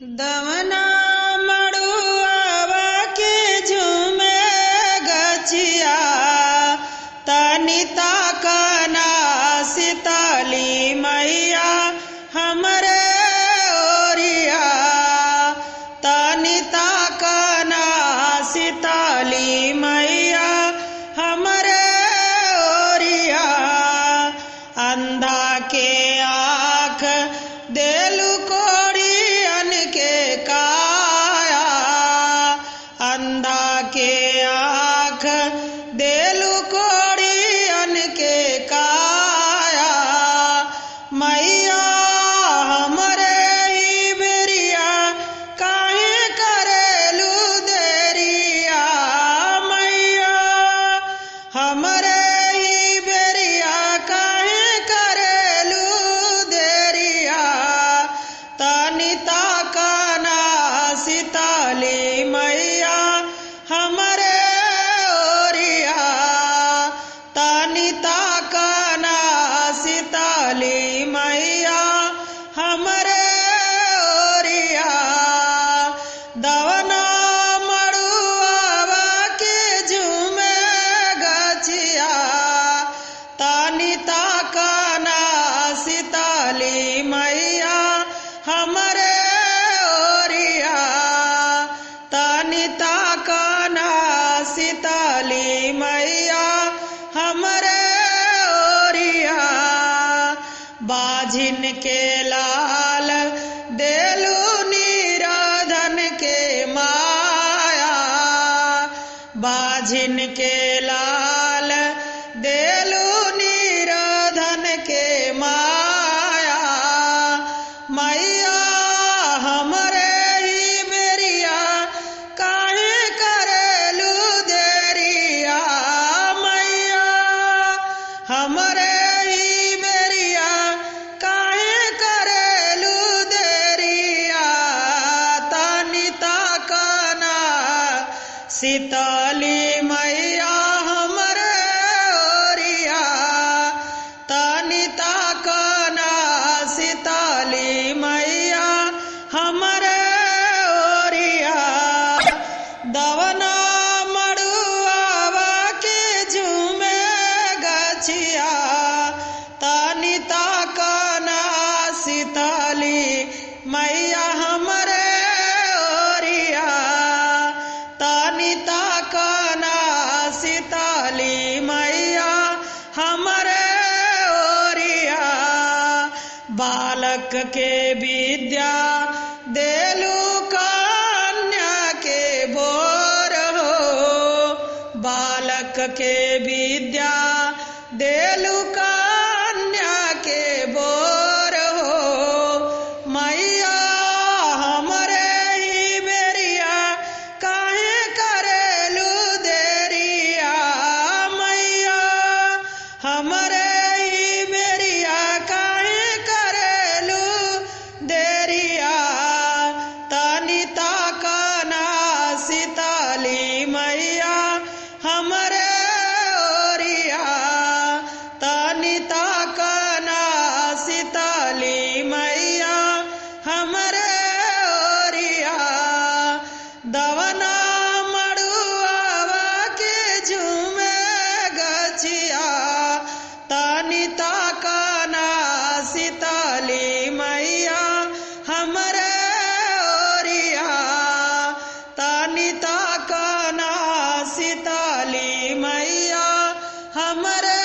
दवना मड़ुआवा के झूमे गछिया, तनी ताकना सीताली मैया हमरे ओरिया, तनी ताकना सीताली मैया हमरे ओरिया। अंधा के आँख देलू कोरियन के काया, अंधा के आँख देलू कोरियन के काया। मैया हमरे ही बेरिया काहे करेलू देरिया, मैया हमरे ही बेरिया काहे करेलू देरिया। तनी ताकना सीताली मैया हमरे ओरिया, तनी ताकना सीताली मैया हमरे ओरिया। दवना मड़ुआवा के झूमे गछिया, तनी ताकना सीताली मैया हमरे ओरिया, तनी ताकना सीताली मैया हमरे ओरिया। बाझिन के लाल देलू निराधन के माया, बाझिन के लाल देलू निराधन के माया। मैया हमरे ही बेरिया काहे करेलू देरिया, मैया हमरे ही बेरिया काहे करेलू देरिया। तनी ताकना सीताली मैया हमरे ओरिया, तनी ताकना सीताली मैया हमरे ओरिया। दवना मड़ुआवा के झूमे गछिया, तनी ताकना सीताली मैया हमरे ओरिया, तनी ताकना सीताली मैया हमरे ओरिया। बालक के विद्या देलू कन्या के बोर हो, बालक के विद्या देलू कन्या के बोर हो। मैया हमरे ही बेरिया काहे करेलू देरिया, मैया हमरे ही बेरिया काहे करेलू देरिया। तनी ताकना सीताली मैया हमरे ओरिया, तनी ताकना सीताली मैया हमरे ओरिया। दवना मड़ुआवा के झूमे गछिया, तनी ताकना सीताली मैया हमरे ओरिया, तनी ताकना सीताली मैया हमरे